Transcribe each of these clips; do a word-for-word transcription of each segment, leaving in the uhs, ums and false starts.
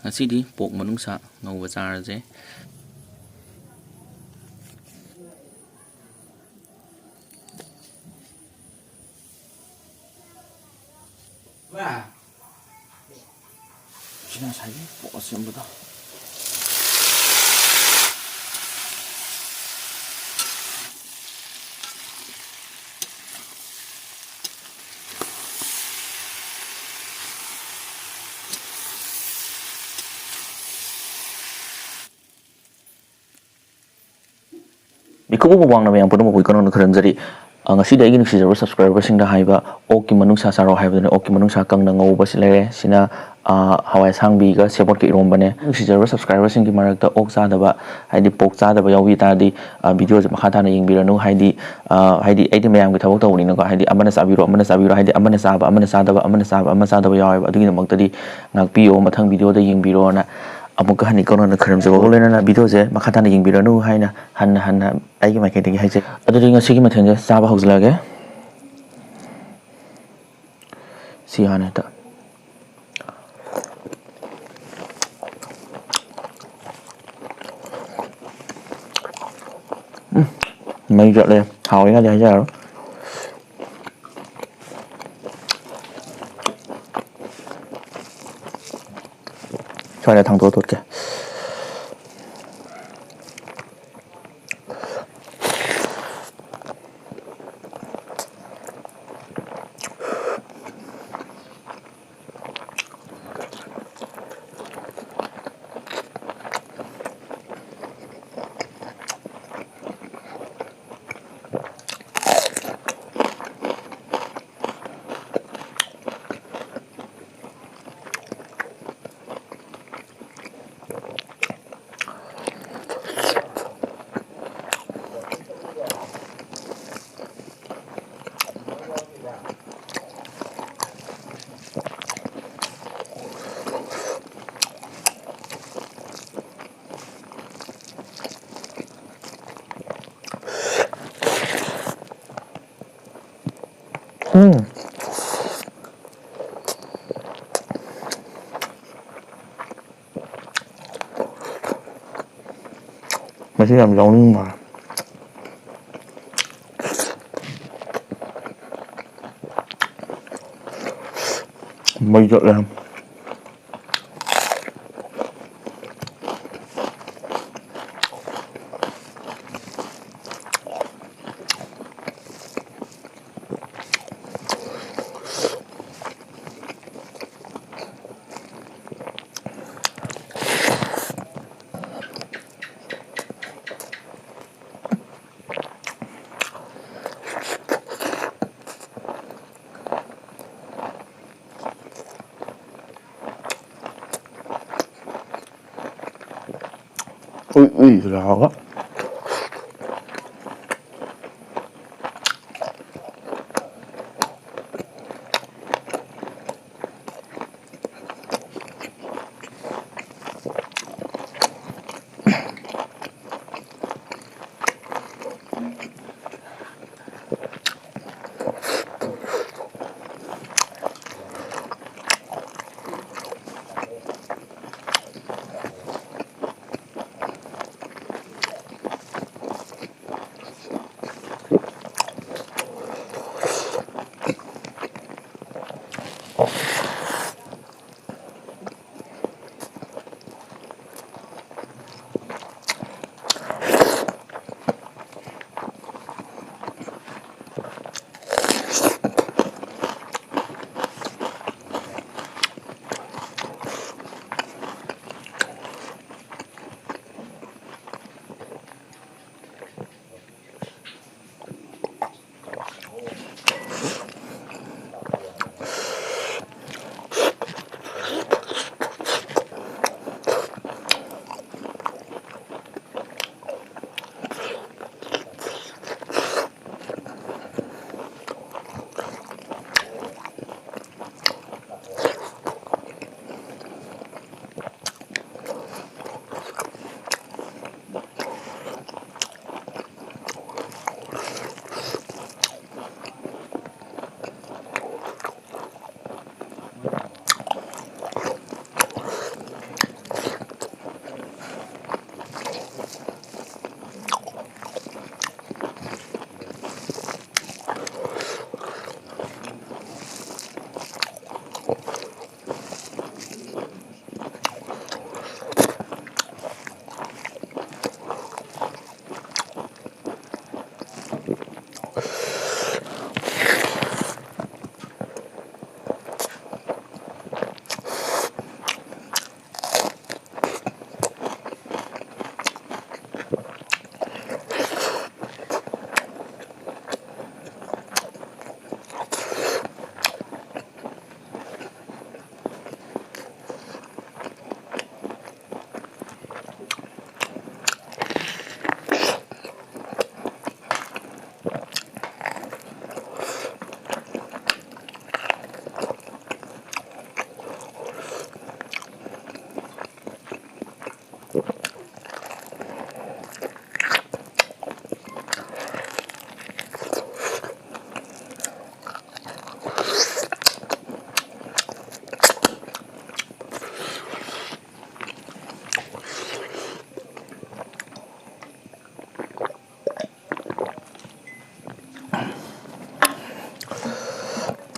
ꯉꯁꯤꯗꯤ ꯄꯣꯛ ꯃꯅꯨꯡꯁꯥ ꯉꯧꯕ ꯆꯥꯔꯁꯦ꯫ ꯁꯤꯅ ꯉꯁꯥꯏꯒꯤ ꯄꯣꯛ ꯑꯁꯦꯝꯕꯗꯣ꯫ ꯃꯤꯀꯨꯞ ꯑꯃ ꯋꯥꯡꯅ ꯃꯌꯥꯝ ꯄꯨꯝꯅꯃꯛꯄꯨ ꯏꯀꯣꯟ ꯀꯣꯟꯅ ꯈꯨꯔꯨꯝꯖꯔꯤ꯫ ꯑ, ꯉꯁꯤꯗꯤ ꯑꯩꯒꯤ ꯅꯨꯡꯁꯤꯖꯔꯕ subscriberꯁꯤꯡꯗ ꯍꯥꯏꯕ, ꯑꯣꯛꯀꯤ ꯃꯅꯨꯡꯁꯥ ꯆꯥꯔꯣ ꯍꯥꯏꯕꯗꯨꯅꯤ꯫ ꯑꯣꯛꯀꯤ ꯃꯅꯨꯡꯁꯥ ꯀꯪꯅ ꯉꯧꯕꯁꯤ ꯂꯩꯔꯦ꯫ ꯁꯤꯅ, ꯑ, ꯍꯋꯥꯏ ꯑꯁꯥꯡꯕꯤꯒ ꯁꯦꯕꯣꯠꯀ ꯏꯔꯣꯝꯕꯅꯦ꯫ ꯅꯨꯡꯁꯤꯖꯔꯕ subscriberꯁꯤꯡꯒꯤ ꯃꯔꯛꯇ ꯑꯣꯛ ꯆꯥꯗꯕ, ꯍꯥꯏꯗꯤ ꯄꯣꯛ ꯆꯥꯗꯕ ꯌꯥꯎꯕꯤ ꯇꯥꯔꯗꯤ, ꯑ, videoꯁꯦ ꯃꯈꯥ ꯇꯥꯅ ꯌꯦꯡꯕꯤꯔꯅꯨ꯫ ꯍꯥꯏꯗꯤ, ꯑ, ꯍꯥꯏꯗꯤ ꯑꯩꯗꯤ ꯃꯌꯥꯝꯒꯤ ꯊꯕꯛ ꯇꯧꯕꯅꯤꯅꯀꯣ꯫ ꯍꯥꯏꯗꯤ ꯑꯃꯅ ꯆꯥꯕꯤꯔꯣ, ꯑꯃꯅ ꯆꯥꯕꯤꯔꯣ, ꯍꯥꯏꯗꯤ ꯑꯃꯅ ꯆꯥꯕ, ꯑꯃꯅ ꯆꯥꯕ, ꯑꯃꯅ ꯆꯥꯕ, ꯑꯃ ꯆꯥꯗꯕ ꯌꯥꯎꯋꯦꯕ꯫ ꯑꯗꯨꯒꯤꯗꯃꯛꯇꯗꯤ ꯉꯥꯛꯄꯤꯌꯣ, ꯃꯊꯪ videoꯗ ꯌꯦꯡꯕꯤꯔꯣꯅ ꯑꯃꯨꯛꯀ ꯍꯟꯅ ꯏꯀꯣꯟ ꯀꯣꯟꯅ ꯈꯨꯔꯨꯝꯖꯕ꯫ ꯂꯣꯏꯅꯅ videoꯁꯦ ꯃꯈꯥ ꯇꯥꯅ ꯌꯦꯡꯕꯤꯔꯅꯨ ꯍꯥꯏꯅ ꯍꯟꯅ ꯍꯟꯅ ꯑꯩꯒꯤ ꯃꯥꯏꯀꯩꯗꯒꯤ ꯍꯥꯏꯖꯩ꯫ ꯑꯗꯨꯗꯤ ꯉꯁꯤꯒꯤ ꯃꯊꯦꯜꯁꯦ ꯆꯥꯕ ꯍꯧꯖꯤꯜꯂꯛꯑꯒꯦ꯫ ꯁꯤ ꯍꯥꯟꯅ ꯍꯦꯛꯇ꯫ ꯎꯝ, ꯃꯩ ꯆꯠꯂꯦ꯫ ꯍꯥꯎꯋꯦꯒꯗꯤ ꯍꯥꯏꯖꯔꯔꯣꯏ꯫ ꯁ꯭ꯋꯥꯏꯗ ꯊꯥꯡꯗꯣꯛꯑ ꯇꯣꯠꯀꯦ꯫ ꯎꯝ꯫ ꯁꯤ ꯌꯥꯝ ꯌꯥꯎꯅꯤꯡ ꯃꯥꯜꯂꯦ꯫ ꯃꯩ ꯆꯠꯂꯦ꯫ ꯎꯏ ꯎꯏ ꯂꯥꯎꯔꯒ꯫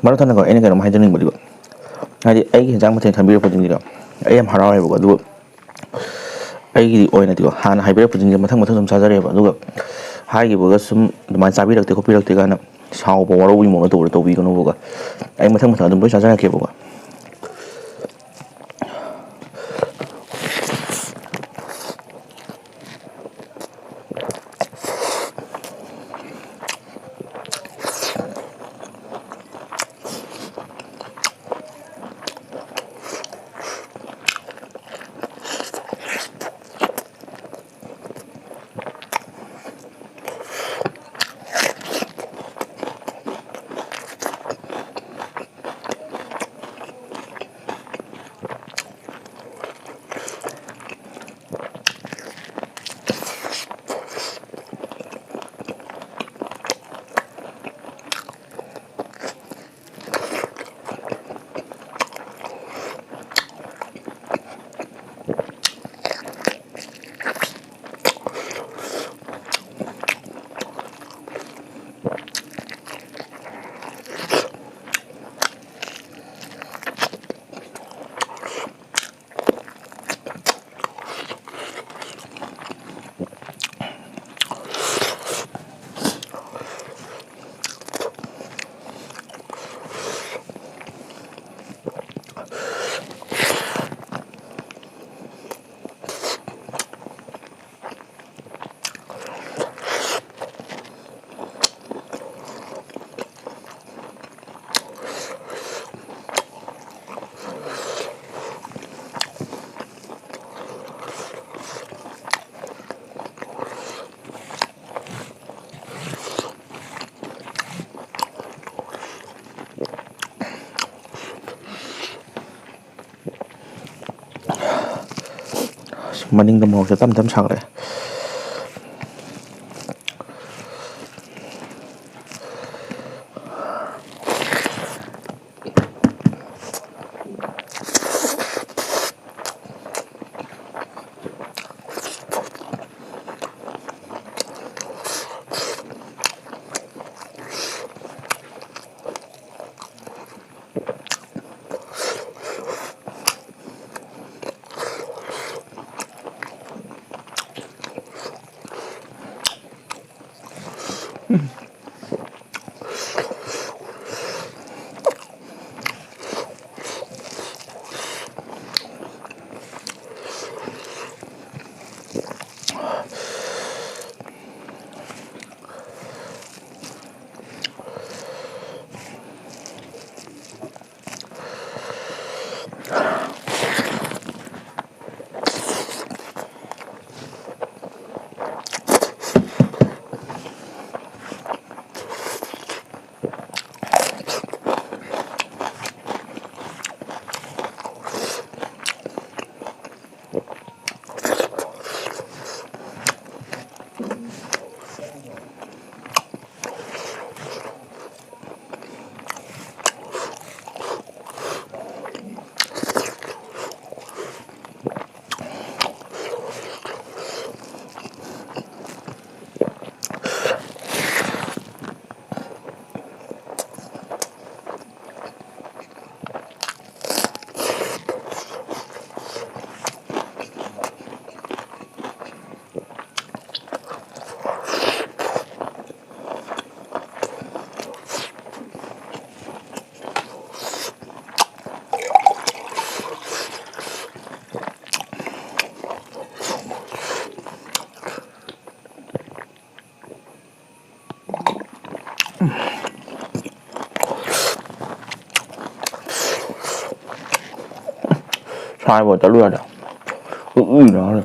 ꯃꯔꯛ ꯊꯠꯅꯀꯣ, ꯑꯩꯅ ꯀꯩꯅꯣꯝ ꯍꯥꯏꯖꯅꯤꯡꯕꯗꯤꯀꯣ, ꯍꯥꯏꯗꯤ ꯑꯩꯒꯤ ꯍꯤꯟꯖꯥꯡ ꯃꯊꯦꯜ ꯈꯟꯕꯤꯔꯛꯄꯁꯤꯡꯁꯤꯀꯣ, ꯑꯩ ꯌꯥꯝ ꯍꯔꯥꯎꯋꯦꯕꯀꯣ꯫ ꯑꯗꯨꯒ ꯑꯩꯒꯤ ꯑꯣꯏꯅꯗꯤꯀꯣ, ꯍꯥꯟꯅ ꯍꯥꯏꯕꯤꯔꯛꯄꯁꯤꯡꯁꯦ ꯃꯊꯪ ꯃꯊꯪ ꯁꯨꯝ ꯆꯥꯖꯔꯛꯑꯦꯕ꯫ ꯑꯗꯨꯒ ꯍꯥꯏꯈꯤꯕꯒ ꯁꯨꯝ ꯑꯗꯨꯃꯥꯏꯅ ꯆꯥꯕꯤꯔꯛꯇꯦ ꯈꯣꯠꯄꯤꯔꯛꯇꯦ ꯀꯥꯏꯅ ꯁꯥꯎꯕ ꯋꯥꯔꯧꯕꯒꯤ ꯃꯑꯣꯡꯗ ꯇꯧꯕ ꯇꯧꯕꯤꯒꯅꯨꯕꯀꯣ꯫ ꯑꯩ ꯃꯊꯪ ꯃꯊꯪ ꯑꯗꯨꯝ ꯂꯣꯏ ꯆꯥꯖꯔꯛꯀꯦꯕꯀꯣ꯫ ꯃꯅꯤꯡꯗ ꯃꯣꯔꯣꯛꯁꯦ ꯇꯞ ꯇꯞ ꯁꯥꯒꯠꯂꯛꯑꯦ꯫ ꯁꯥꯏꯕ ꯆꯠꯂꯨ ꯌꯥꯗꯦ꯫ ꯎꯛ ꯎꯏ ꯂꯥꯎꯔꯦ꯫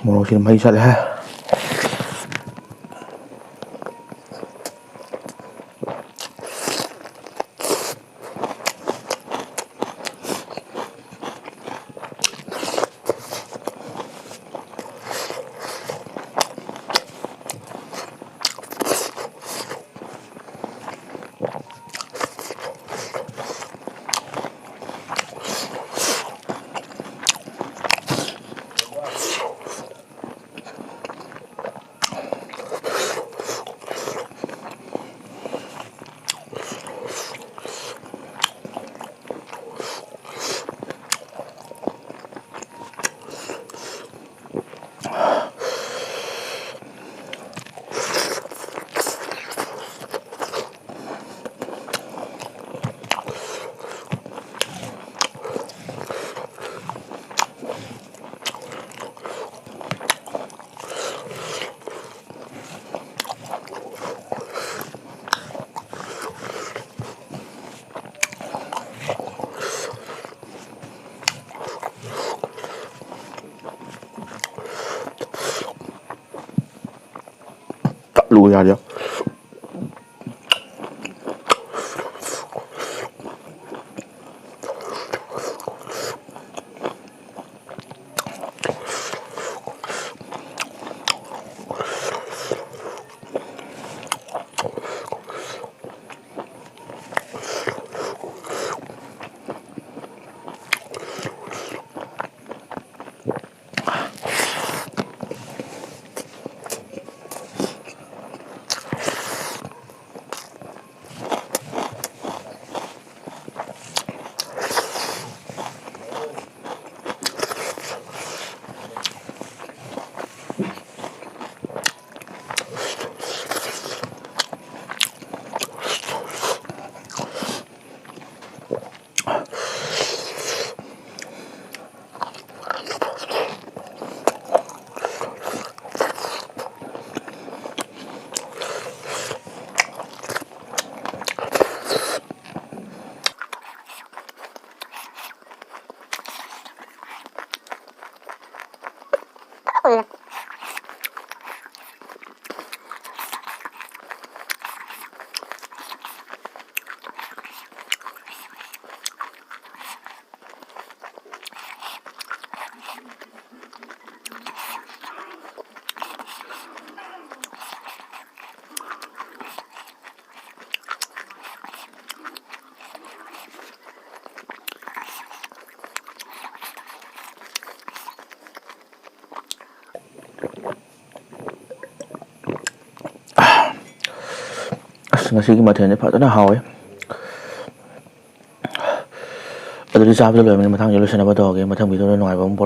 ꯃꯣꯔꯣꯛꯁꯤꯅ ꯃꯩ ꯆꯠꯂꯦꯍꯦ꯫ ꯌꯥꯔꯦ꯫ ꯑꯁ, ꯉꯁꯤꯒꯤ ꯃꯊꯦꯜꯁꯦ ꯐꯖꯅ ꯍꯥꯎꯋꯦ꯫ ꯑꯗꯨꯗꯤ ꯆꯥꯕꯗ ꯂꯣꯏꯔꯕꯅꯤ, ꯃꯊꯪꯁꯦ ꯂꯣꯏꯁꯤꯟꯅꯕ ꯇꯧꯔꯒꯦ꯫ ꯃꯊꯪ ꯚꯤꯗꯤꯑꯣꯗ ꯅꯨꯡꯉꯥꯏꯕ ꯑꯃ ꯄꯨꯔꯛ